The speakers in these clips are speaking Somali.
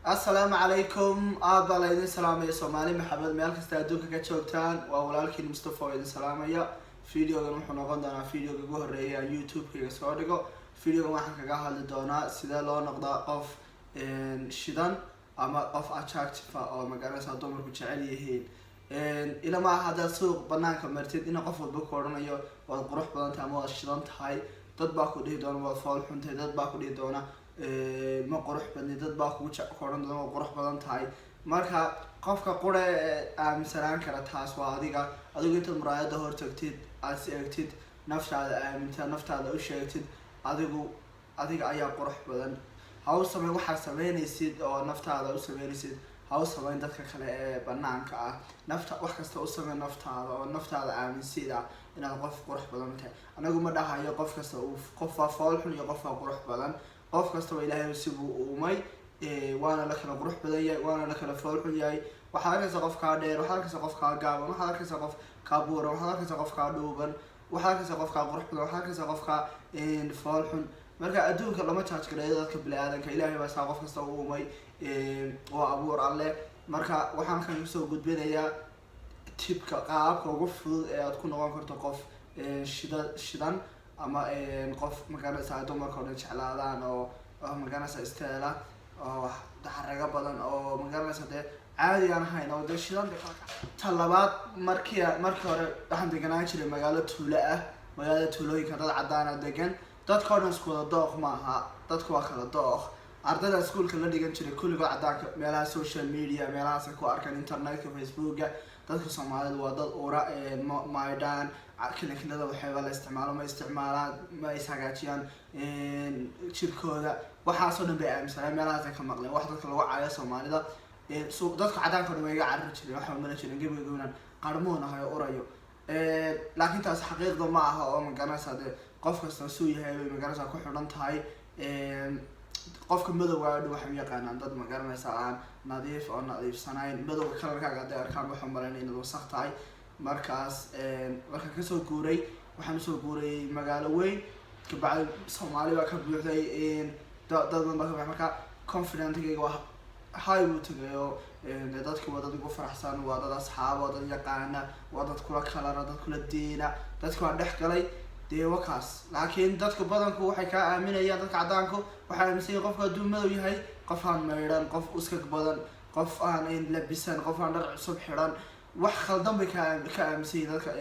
Assalaamu calaykum. Aad baa laydin salaamaya, Soomaali Maxamed, meel kasta adduunka ka joogtaan. Waa walaalkiin Mustafa oo idin salaamaya. Videogan wuxuu noqon doonaa videoga ugu horreeya aan YouTube-kayga soo dhigo. Videogan waxaan kaga hadli doonaa sidee loo noqdaa qof shidan ama qof attractive ah oo magaranaysaa dumarku jecel yihiin. Ilama aha haddaad suuq banaanka martid in qof walba ku odhanayo "Waad qurux badan tahay" ama "Waad shidan tahay". Dad baa ku dhihi doona "Waad fool xuntahay", dad baa ku dhihi doona "Ma qurux badni", dad baa kugu ku odhan doona "Waad qurux badan tahay". Marka qofka qura ee aaminsanaan kara taas waa adiga. Adigu intaad muraayada hor tagtid, aad is eegtid, naftaada aaminta, naftaada u sheegtid adigu adiga ayaa qurux badan. Ha u sameyn waxaad sameynaysid oo naftaada u sameynaysid, ha u sameyn dadka kale ee banaanka ah. Nafta wax kasta u samey naftaada oo naftaada aaminsida inaad qof qurux badan tahay. Anagu ma dhahayo qof kasta uu qof waa fool xun iyo qof waa qurux badan. Qof kastaba Ilaahay sibuu uumay, waana la kala qurux badan yahay, waana la kala fool xun yahay. Waxaad arkaysaa qof kaa dheer, waxaad arkaysaa qof kaa gaaban, waxaad arkaysaa qof kaa buuran, waxaad arkaysaa qof kaa dhuuban, waxaad arkaysaa qof kaa qurux badan, waxaad arkaysaa qof kaa fool xun. Marka adduunka lama judge gareeyo dadka bini-aadanka. Ilaahay baa saa qof kasta u uumay, waa abuur Alle. Marka waxaan halkan kusoo gudbinayaa tip-ka, qaababka ugu fudud ee aad ku noqon karto qof shidan ama qof magaranaysaa dumarka o dhan jeclaadaan oo magaranaysaa isteela oo xarago badan oo magaranaysa dee caadi aan ahayn oo dee shidan. Ta labaad, markii hore waxaan deganaan jiray magaalo tuulo ah. Magaalada tuulooyinka dad cadaana degan. Dadka o dhan isku wada dooq ma aha, dadku waa kala dooq. Ardayda iskuulka la dhigan jiray kulligood cadaanka meelaha social media, meelahaas ku arkaan, internetka, Facebooka. Dadka Soomaalida waa dad ura, maydhaan, kilakilada waxyaaba la isticmaalo ma isticmaalaan, ma is hagaajiyaan jirkooda. Waxaasoo dhan bay aaminsaneen, meelahaasay ka maqleen, wax dadka lagu caayo Soomaalida. Dadka cadaanka o dhan way iga carari jireen, waxaa umala jireen gebiga qarmuun ahay oo urayo. Laakiin taas xaqiiqda ma aha oo magaranaysaa dee qof kasta suu yahay bay magaranaysaa ku xidhan tahay. Qofka madowga dhan waxay u yaqaanaan dad magaranaysaa aan nadiif oo nadiifsanayn. Madowga color-kaaga hadday arkaan, waxaa malaynaya inaad wasaq tahay. Markaas markaan kasoo guuray, waxaan usoo guuray magaalo weyn. Kabacdi Soomaali baa ka buuxday, dad badan baa ka buuxday. Marka confident-gayga waa high buu tagay oo dee dadki waa dad igu faraxsan, waa dad asxaab, waa dad yaqaana, waa dad kula color-a, dad kula diina, dadki waa dhex galay dee wakaas. Laakiin dadka badanku waxay kaa aaminayaan, dadka caddaanku waxay aaminsan yihin qofka hadduu madow yahay qof aan maydhan, qof uskag badan, qof aan labisan, qof aan dhar cusub xidhan. Wax khaldan bay ka aaminsan yihin dadka,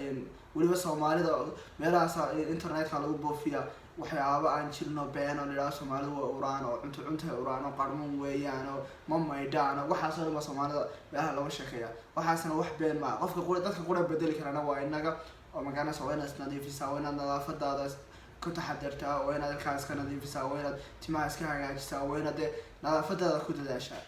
weliba Soomaalida. Meelahaas internetka lagu boofiya waxyaaba aan jirno, been oo la yidhaho Soomaalida way uraan oo cunto cuntay uraan oo qarmuun weeyaan oo ma maydhaan oo waxaasoo dhan baa Soomaalida meelaha looga sheekeeya. Waxaasna wax been maa. Qofka qura dadka qura bedeli karana waa inaga oo magaranaysa. Waa inaad isnadiifisaa, waa inaad nadaafadaada ku taxadirtaa, waa inaad ilkaha iska nadiifisaa, waa inaad timaha iska hagaajisaa, waa inaad dee nadaafadaada ku dadaashaa.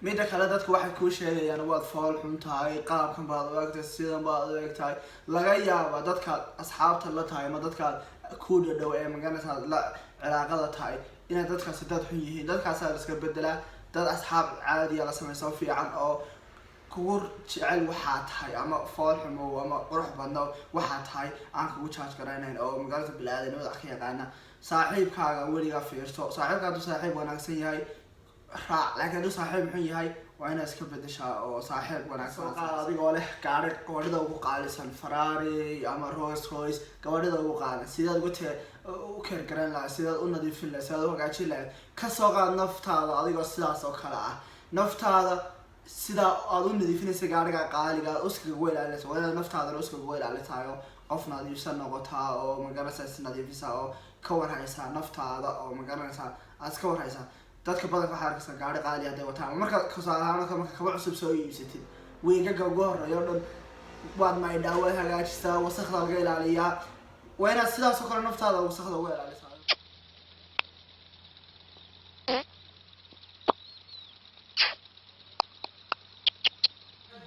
Midda kale, dadku waxay kuu sheegayaan "Waad fool xun tahay, qaabkan baad u egtahay, sidan baad u eg tahay". Laga yaaba dadkaad asxaabta la tahay ama dadkaad ku dhadhow ee magaranaysaa la cilaaqada tahay inay dadkaasi dad xun yihiin. Dadkaasaa la iska bedelaa. Dad asxaab caadiya la sameyso fiican oo kugu jecel waxaa tahay, ama fool xumow ama qurux badno, waxaa tahay aan kugu judge garaynayn oo magaalada bini-aadanimada wax ka yaqaana. Saaxiibkaaga weligaa fiirso. Saaxiibka hadduu saaxiib wanaagsan yahay, raac, laakiin hadduu saaxiib xun yahay, waa inaad iska bedeshaa oo saaxiib wanaagsan qaad. Adigoo leh gaari, gawaadhida ugu qaalisan, Ferrari ama Rolls Royce, gawaadhida ugu qaalisan, sidaad uga te u care garan lahayd, sidaad u nadiifin lahayd, sidaad u hagaajin lahayd? Kasoo qaad naftaada adigoo sidaas oo kale ah. Naftaada sidaa aad u nadiifinaysa gaariga qaaliga, aad uskaga uga ilaalinaysa, waa inaad naftaadana uskaga uga ilaalitayo, qof nadiifsan noqotaa oo magaranaysaa is nadiifisaa oo ka warhaysaa naftaada oo magaranaysaa aad iska warhaysaa. Dadka badanka waxaa arkaysaa gaari qaali hadday wataan, marka tusaale ahaan marka kaba cusub soo iibsatid, weegaga ugu horeeya o dhan waad maydhaa, waad hagaajisaa, wasakda laga ilaaliyaa. Waa inaad sidaas oo kale naftaada wasakda uga ilaalisaa.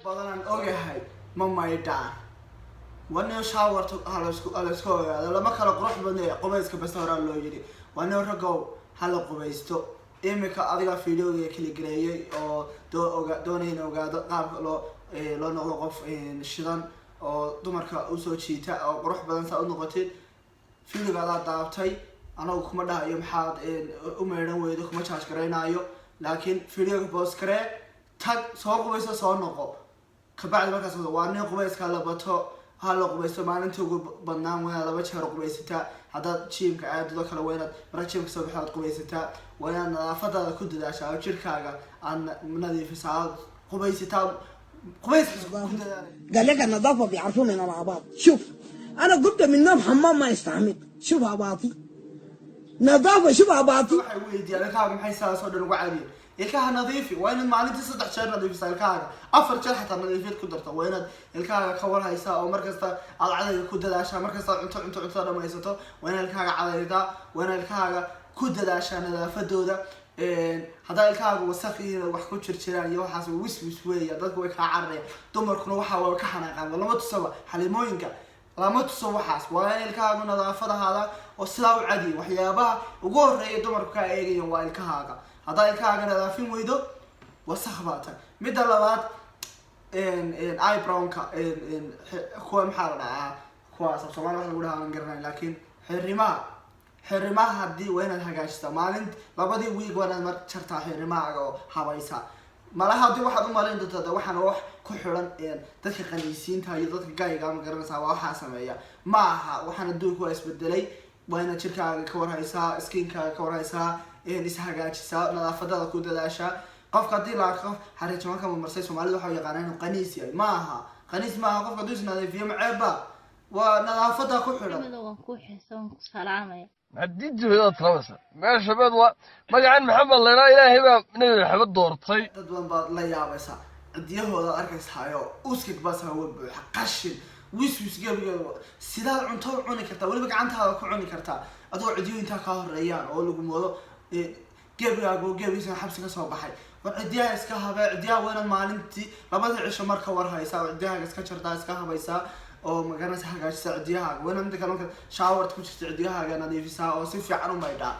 Badanaan ogahay ma maydhaan. Waa shower-ta halaysku ogaado, lama kala qurux badnay qubayska basta. Horaa loo yidhi, waa nin raggow, hala qubaysto. Imika adigaa videoga kala gareeyay oo doo oga doonaya in ogaado qaabka loo noqdo qof shidan oo dumarka usoo jiita oo qurux badan saa u noqotid. Videoga adaa daabtay, anagu kuma dhahayo maxaad u meydhan weydo, kuma judge garaynaayo. Laakiin videoga pause garee, tag, soo qubayso, soo noqo. Kabacdi markaas waa nin qubayska la bato, ha la qubaysto. Maalintii ugu badnaan waa inaad 2 jeer qubaysataa. Haddaad gymka aadado kale, waa inaad marka gymka soo baxo aad qubaysataa. Waa inaad nadaafadaada ku dadaashaa oo jirkaaga aad nadiifisaa, aad qubaysataa, qubayska ku dadaala. قال لك النظافة بيعرفوه من الأعباط. شوف، أنا قمت من النوم، حمام ما استعمل، شوف أباطي نظافة، شوف أباطي. Waxay weydiiyaan ilkahaaga maxay sidaas oo dhan ugu cadiyin. Ilkaha nadiifi. Waa inaad maalintii 3 jeer nadiifisaa ilkahaaga, 4 jeer xataa nadiifiyad ku darta. Waa inaad ilkahaaga ka warhaysaa oo markasta aad cadayga ku dadaashaa. Markasta aad cunto cuntada dhamaysato, waa inaad ilkahaaga cadaydaa. Waa inaad ilkahaaga ku dadaashaa nadaafadooda. Haddaa ilkahaaga wasaq yihiin, wax ku jirjiraan iyo waxaas, wis wis weeya, dadku way kaa cararayaan. Dumarkuna waxa waa ka xanaaqaan, lama tusaba xalimooyinka, lama tuso waxaas. Waa in ilkahaagu nadaafad ahaada oo sidaa u cadiya. Waxyaabaha ugu horeeya dumarku kaa eegayan waa ilkahaaga. Haddaa ilkahaaga nadaafin weydo, wasakh baa tahay. Midda labaad, eyebrowka, kuwa maxaa la dhahaa, kuwaas af Soomaaliya wax lagu dhahaa aan garanay, laakiin xirimaha, xirimaha haddii waa inaad hagaajisaa. Maalin labadii week waa inaad mar jartaa xirimahaaga oo habaysaa. Malaha haddii waxaad umalayn doontaa de waxaan wax ku xiran dadka qaniisiinta iyo dadka gayga, ma garanaysaa, waa waxaa sameeya. Ma aha. Waxaan adduunka waa isbedelay. Waa inaad jirkaaga ka warhaysaa, skinkaaga ka warhaysaa, ishagaajisaa, nadaafadada ku dadaashaa. Qofka haddii la arko qof xariijimo ka mamarsay, Soomaalida waxaa yaqaanaa inuu qaniis yahay. Ma aha, qaniis ma aha. Qofka hadduu isnadiifiyo, maceebba? Waa nadaafada ku xidhan. Maxamedow, waan kuu xiisa, waan ku salaamaya. Haddii jibaad salaameysa meesha beed waa magacan Maxamed laydhaa, Ilaahay baa Nebi Maxamed doortay. Dad badan baad la yaabaysaa, cidiyahooda arkaysaayo uskag baas hawa buuxa, qashin, wis wis gebigeeda. Sidaad cunto u cuni kartaa, weliba gacantaada ku cuni kartaa, adigoo cidiyo intaa kaa horeeyaan oo lagu moodo gebigaagu gebigiisa xabsi ka soo baxay? War cidiyaha iska habee. Cidiyaha waa inaad maalintii labadii cisho marka war haysaa oo cidiyahaaga iska jartaa, iska habaysaa oo magaranaysa hagaajisa cidiyahaaga. Waa inaad inta kale marka showerta ku jirta cidiyahaaga nadiifisaa oo si fiican u maydhaa.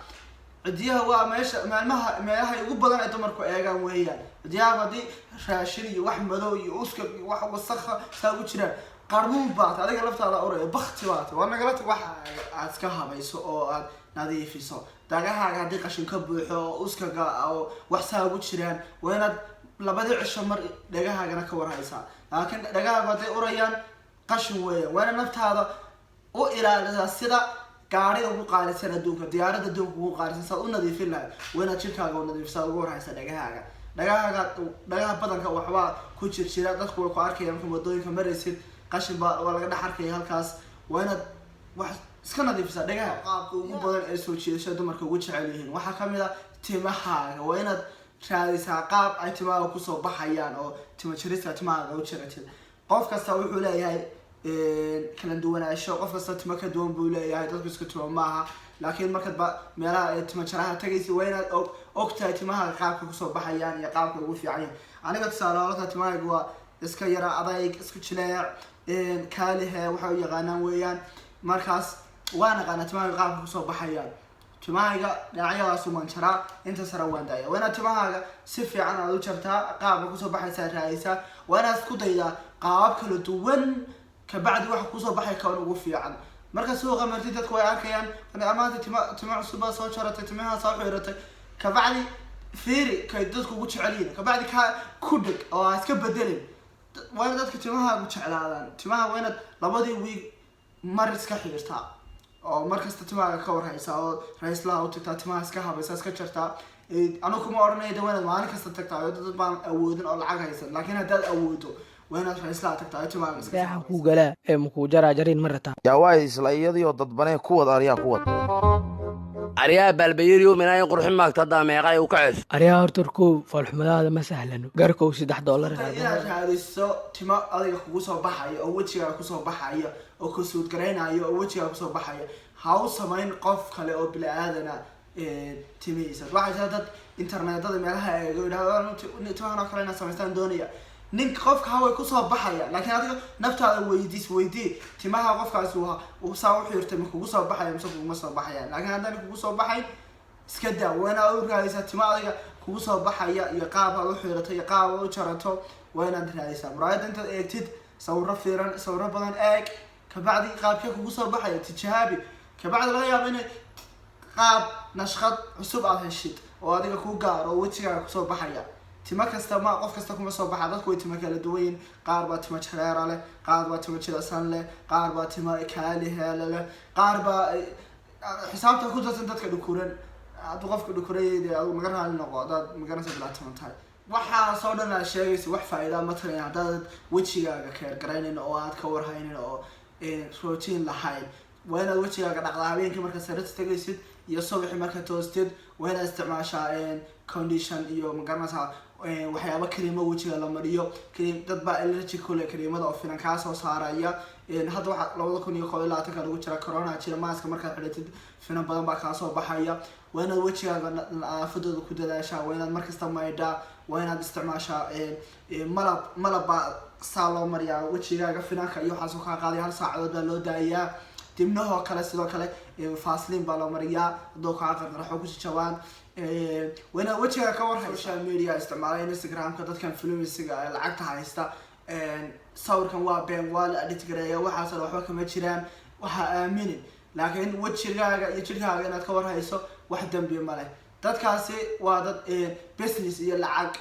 Cidiyaha waa meesha maalmaha meelaha ugu badan ay dumarku eegaan weeyaan. Cidiyaha haddii raashin iyo wax madow iyo uskag iyo wax wasakha saa ugu jiraan, qarmuun baata, adiga laftaada uraya, bakti baata, waa nagala tag. Waxa aad iska habayso oo aad nadiifiso. Dagahaaga haddii qashin ka buuxo oo uskaga oo wax saa ugu jiraan, waa inaad labadii cisho mar dhagahaagana ka warhaysaa. Laakiin dhagahaagu hadday urayaan, qashin weeyaan. Waa inaad naftaada u ilaalisaa sida gaariga ugu qaalisan adduunka, diyaaradda adduunka ugu qaalisan saad u nadiifin lahayd. Waa inaad jirkaaga u nadiifisaa, ugu warhaysa dhagahaaga. Dhagahaaga, dhagaha badanka waxbaa ku jir jira, dadku way ku arkayaan marka wadooyinka maraysid, qashin baa waa laga dhex arkaya halkaas. Waa inaad wax iska nadiifisaa dhagaha. Qaabka ugu badan ee soo jiidashada dumarka ugu jecel yihiin waxaa kamid a timahaaga. Waa inaad raadisaa qaab ay timahaaga kusoo baxayaan oo tima jarista timahaaga u jaratid. Qof kasta wuxuu leeyahay kala duwanaansho, qof kasta timo ka duwan buu leeyahay, dadku isku timo maaha. Laakiin markaad ba meelaha ay timo jaraha tagaysa, waa inaad og tahay timaha qaabka kusoo baxayaan iyo qaabka ugu fiican yahay. Aniga tusaale olata, timahaygu waa iska yara adayg, isku jileec, kaalihe waxay u yaqaanaan weeyaan. Markaas waan aqaanaa timahayga qaabka kusoo baxayaan. Timahayga dhinacyadaasu waan jaraa, inta sare waan daaya. Waa inaad timahaaga si fiican aad u jartaa, qaabka kusoo baxaysaa raadaysaa. Waa inaad isku daydaa qaabab kala duwan, kabacdi waxa kusoo baxay kan ugu fiican. Marka suuqa marti, dadku way arkayaan amaanta timo cusub baa soo jaratay, timaha soo xiratay. Kabacdi fiiri kay dadku ugu jecel yihiin, kabacdi ka ku dheg oo ha iska bedelin. Waa in dadka timahaagu jeclaadaan. Timaha waa inaad labadii week mar iska xiirtaa oo markasta timahaaga ka warhaysaa oo raislaha u tagtaa, timaha iska habaysaa, iska jartaa. Anigu kuma odhanaya de waa inaad maalin kasta tagtaa oo dad baan awoodin oo lacag haysan, laakiin haddaad awoodo waa inaad raislaha tagtaa oo timahaaga iska Seexan kuu galaa ee makuu jaraa jarin ma rataa? Yaa waa isla iyadii oo dadbanee ku wad, aryaa ku wad. Aryaha baalbayeriyo minaayin qurxin maagta haddaa meeqay u kacayso? Aryaha horta kow, foolxumadaada ma sahlano, garkow $3. Inaad raadiso timo adiga kugu soo baxaya oo wejigaaga kusoo baxaya oo ku suudgaraynayo oo wejigaaga kusoo baxaya. Ha u samayn qof kale oo bini aadana timihiisa. Waxaa jira dad internetada meelaha eego yidhahdo timahan oo kale inaad samaystaan doonaya. Ninka qofka haway kusoo baxaya, laakiin adiga naftaada weydiis, weydii timaha qofkaasi waa uu saa u xiirtay ma kugu soo baxaya mise kuguma soo baxaya. Laakiin haddaan kugu soo baxayn, iska daa. Waa inaad u raadisaa timo adiga kugu soo baxaya iyo qaab aad u xiirato iyo qaab aad u jarato. Waa inaad raadisaa muraayadda intaad eegtid, sawiro fiiran, sawiro badan eeg, kabacdi qaabkee kugu soo baxaya tijaabi. Kabacdi laga yaabo inay qaab nashqad cusub aad heshid oo Oo adiga ku gaar oo wejigaaga kusoo baxaya. Timo kasta ma qof kasta kuma soo baxa. Dadku way timo kala duwan yihiin. Qaar baa timo jareera leh, qaar baa timo jilicsan leh, qaar baa timo kaali heele leh, qaar baa xisaabta ku darsan dadka dhukuran. Hadduu qofka dhukurayay, dee adigu naga raali noqo haddaad magaranaysa bilaa timo tahay. Waxaasoo dhan aad sheegaysa wax faa'iida ma taraya haddaad wejigaaga care garaynin oo aad ka warhaynin oo routine lahayn. Waa inaad wejigaaga dhaqdaa habeenkii markaad sariirta tegaysid iyo subaxii markaad toostid. Waa inaad isticmaashaa condition iyo, magaranaysaa, waxyaabo kariimo wejiga la mariyo. Dad baa allergy kule kariimada oo finan kaa soo saaraya. Hadda waxaa 2021-ka lagu jira, corona jira, mask-a markaad xidhatid finan badan baa kaa soo baxaya. Waa inaad wejigaaga nadaafadooda ku dadaashaa. Waa inaad markasta maydhaa. Waa inaad isticmaashaa malab. Malab baa saa loo mariyaa wejigaaga, finanka iyo waxaasoo kaa qaaday. Hal saacadood baa loo daayaa. Dibnahoo kale sidoo kale Vaseline baa loo mariyaa hadduu kaa qarqarxo ku jajabaan. Waa inaad wejigaaga ka warhay. Social media isticmaala, Instagramka, dadkan influencer-ka ee lacagta haysta, sawirkan waa been, waa la edit gareeya, waxaasoo dhan waxba kama jiraan, waxaa aaminin. Laakiin wejigaaga iyo jidhkaaga inaad ka warhayso wax dambi ma leh. Dadkaasi waa dad business iyo lacag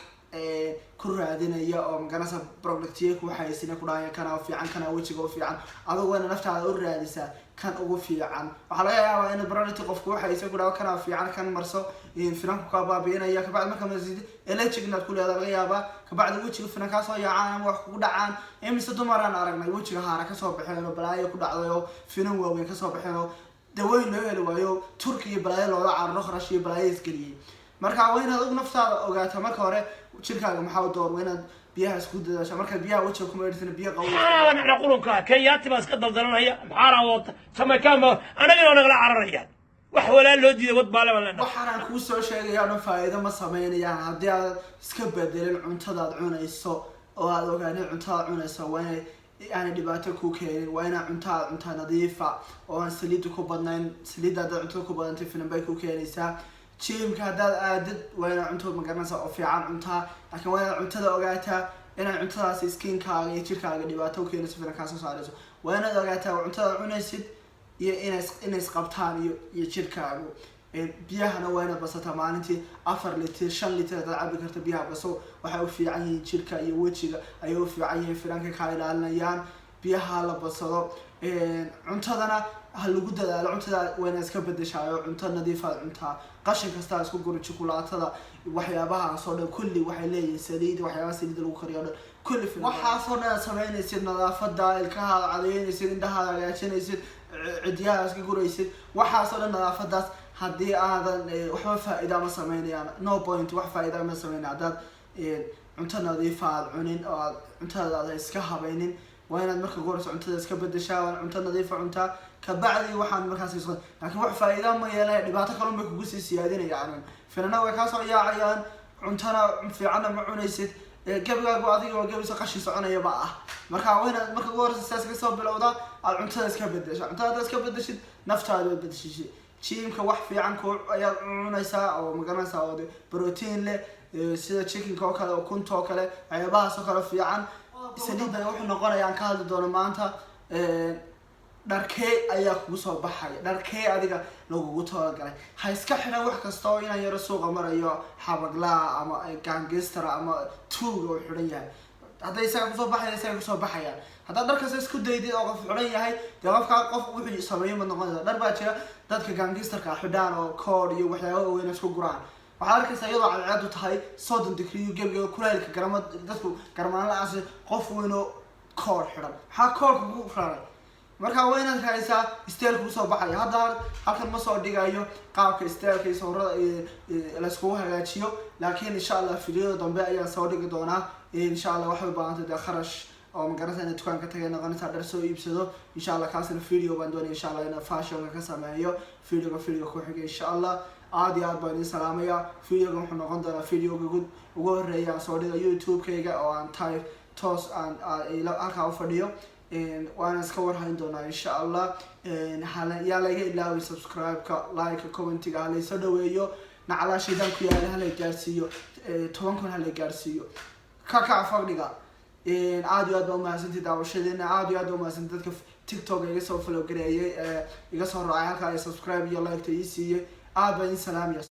ku raadinaya oo, maganaysa, product-yo ku xayisina, ku dhahaya kana u fiican, kana wejiga u fiican. Adigu waana naftaada u raadisaa kan ugu fiican. Waxaa laga yaabaa in product qof kuu xayisa, ku dhaho kana fiican, kan marso, finanku kaa baabi'inaya. Kabacdi marka marsid, allergic inaad ku leedahay laga yaabaa. Kabacdi wejiga finan kaa soo yaacaan ama wax kugu dhacaan. Imise dumaraan aragnay wejiga haara kasoo baxeen oo balaayo ku dhacday oo finan waaweyn kasoo baxeen oo dawooyin loo heli waayo, Turki iyo balaayo loola cararo, kharash iyo balaayo isgeliyey. Marka waa inaad og naftaada ogaata marka hore jirkaaga maxaa u door. Waa inaad biyaha isku dadaasha. Markaad biyaha wejiga kuma edhisana, biyo qabow. Maxaana nacna qurunka Kenyaati baa iska daldalanaya, maxaana wata Jamaican baa anagana nagala cararaya. Wax walaa loo diiday wad baale baan leenahay. Waxaanaan kuu soo sheegaya o dhan faa'iido ma sameynayaan haddii aad iska bedelin cuntadaad cunayso oo aad ogaanin cuntadaad cunayso waa inay aanay dhibaato ku keenin. Waa inaa cunto aad cuntaa nadiifa oo aan saliidda ku badnayn. Saliidda haddaad cuntada ku badantay, finan bay ku keenaysaa. Gym-ka haddaad aadid, waa inaad cunto, magaranaysa, oo fiican cuntaa. Laakiin waa inaad cuntada ogaataa inay cuntadaasi skin-kaaga iyo jirkaaga dhibaato u keenayso, finan kaa soo saarayso. Waa inaad ogaataa cuntada cunaysid iyo inay isqabtaan iyo jirkaagu. Biyahana waa inaad basataa maalintii 4 litir, 5 litir haddaad cabi karto. Biyaha baso, waxay u fiican yihiin jirka iyo wejiga ayay u fiican yihiin, finanka kaa ilaalinayaan. Biyaha la badsado. Cuntadana ha lagu dadaalo. Cuntada waa inaad iska bedeshaayo, cunto nadiifaad cuntaa. Qashin kastaa isku guri, jukulaatada, waxyaabahaas oo dhan kulli waxay leeyihiin saliid. Waxyaabaha saliidda lagu kariyo o dhan kulli, waxaasoo dhan aad samaynaysid, nadaafada, ilkahaada cadeynaysid, indhahaada hagaajinaysid, cidyaha iska guraysid, waxaasoo dhan, nadaafadaas haddii aadan waxba faa-iida ma sameynayaan. No point, wax faa-iida ma sameynaya haddaad cunto nadiifa aad cunin oo aad cuntada aad iska habaynin. Waa inaad marka ugu horeysa cuntada iska bedeshaa, waa cunto nadiifa cuntaa. Kabacdi waxaan markaas is laakiin wax faa-iida ma yeelanaya, dhibaato kalun bay kugu sii siyaadinayaan. Finana way kaasoo yaacayaan, cuntana fiicanna ma cunaysid. Gebigaagu adiga waa gebisa qashin soconayaba ah. Marka waa inaad marka ugu horeysa sidaas kasoo bilowda, aad cuntada iska bedesha. Cuntada haddaad iska bedeshid, naftaada waad bedeshid. Gym-ka wax fiican ku ayaad cunaysaa oo, magaranaysaa, oo de protein leh, sida chicken-ka oo kale, ukunta oo kale, waxyaabahaas oo kale fiican. Saliiddan wuxuu noqonaya aan ka hadli doono maanta: dharkee ayaa kugu soo baxaya, dharkee adiga lagugu talagalay? Ha iska xidhan wax kasta oo inaan yaro suuqa marayo, xabaglaa ama gangster ama tuuga uu xidhan yahay. Hadday isaga kusoo baxaya, isaga kusoo baxayaan. Haddaad dhar kasta isku daydid oo qof xidhan yahay, dee qofkaa qof wuxuu sameeyo ma noqonaysa. Dhar baa jira dadka gangster-ka xidhaan oo kood iyo waxyaaba waaweyn isku guraan. Waxaad arkaysaa iyadoo cadceedu tahay 30 degree, gebiga kulaylka garama, dadku garmaan la-aas, qof weyn oo kood xidhan. Maxaa koodhka kugu raray? Marka waa inaad raadisaa style kugu soo baxaya. Hadda halkan ma soo dhigayo qaabka style-ka iyo sawirada layskugu hagaajiyo, laakiin insha Allah video-da dambe ayaan soo dhigi doonaa, insha Allah. Waxay u baahantay dee kharash oo, magarata, inay dukaanka tagay noqonaysaa, dhar soo iibsado. Insha Allah kaasna video baan doonaya, insha Allah, inaan fashion-ka ka sameeyo video-ga ku xiga, insha Allah. Aad iyo aad baan idin salaamaya. Video-ga wuxuu noqon doonaa video-ga ugu horeeya aan soo dhiga YouTube-kayga oo aan type toos aan halkaa ufadhiyo. Waana iska warhayn doonaa, insha Allah. Yaa laga ilaaway subscribe-ka, like-ka, comment-iga. Halaysoo dhaweeyo, nacalaa shaydaan ku yaala, hala gaarsiiyo 10,000, hala gaarsiiyo. Ka kac fadhiga. Aad iyo aad baa umahadsantahay daawashadeena. Aad iyo aad baa umahadsantahay dadka TikTok iga soo follow gareeyay, iga soo raacay halkaa, ay subscribe iyo like-ta ii siiyey. Aad baan idin salaamaya.